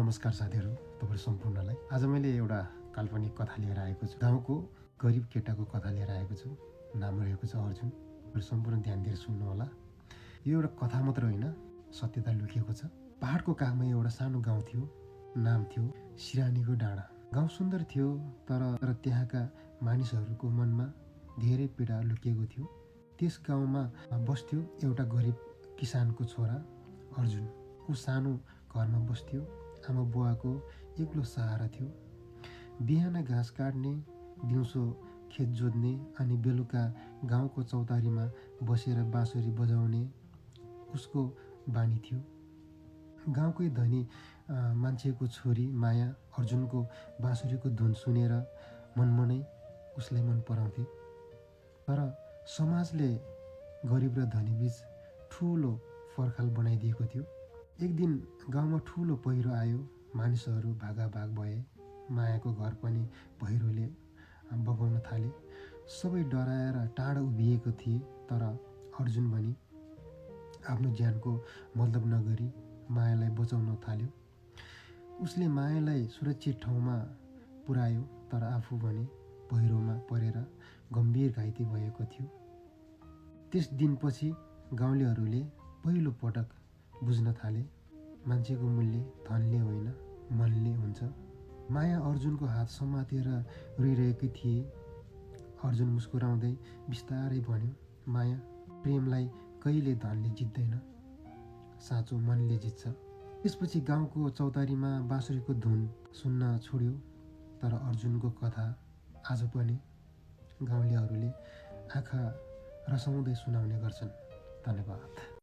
नमस्कार साथीहरू, तपाईहरु सम्पूर्णलाई। आज मैले एउटा काल्पनिक कथा लिएर आएको छु। गाउँको गरिब केटाको कथा लिएर आएको छु। नाम रहेको छ अर्जुन। तपाईहरु सम्पूर्ण ध्यान दिएर सुन्नु होला। यो एउटा कथा मात्र होइन, सत्यता लुकिएको छ। पहाडको काखमा एउटा सानो गाउँ थियो। नाम थियो सिरानीको डाँडा। गाउँ सुन्दर थियो, तर त्यहाँका मानिसहरूको मनमा धेरै पीडा लुकिएको थियो। त्यस गाउँमा बस्थ्यो एउटा गरिब किसानको छोरा अर्जुन। ऊ सानो घरमा बस्थ्यो। आमा बुवाको एक्लो सहारा थियो। बिहान घाँस काट्ने, दिउँसो खेत जोत्ने अनि बेलुका गाउँको चौतारीमा बसेर बाँसुरी बजाउने उसको बानी थियो। गाउँकै धनी मान्छेको छोरी माया अर्जुनको बाँसुरीको धुन सुनेर मनमनै उसलाई मन पराउँथे। तर समाजले गरिब र धनीबीच ठुलो पर्खाल बनाइदिएको थियो। एक दिन गाउँमा ठुलो पहिरो आयो। मानिसहरू भागाभाग भए। मायाको घर पनि पहिरोले बगाउन थाले। सबै डराएर टाढा उभिएको थिए। तर अर्जुन भने आफ्नो ज्यानको मतलब नगरी मायालाई बचाउन थाल्यो। उसले मायालाई सुरक्षित ठाउँमा पुर्यायो, तर आफू भने पहिरोमा परेर गम्भीर घाइते भएको थियो। त्यस दिनपछि गाउँलेहरूले पहिलो पटक बुझ्न थाले, मान्छेको मूल्य धनले होइन मनले हुन्छ। माया अर्जुनको हात समातेर रोइरहेकी थिए। अर्जुन मुस्कुराउँदै बिस्तारै भन्यो, माया, प्रेमलाई कहिले धनले जित्दैन, साँचो मनले जित्छ। त्यसपछि गाउँको चौतारीमा बाँसुरीको धुन सुन्न छोड्यो। तर अर्जुनको कथा आज पनि गाउँलेहरूले आँखा रसाउँदै सुनाउने गर्छन्। धन्यवाद।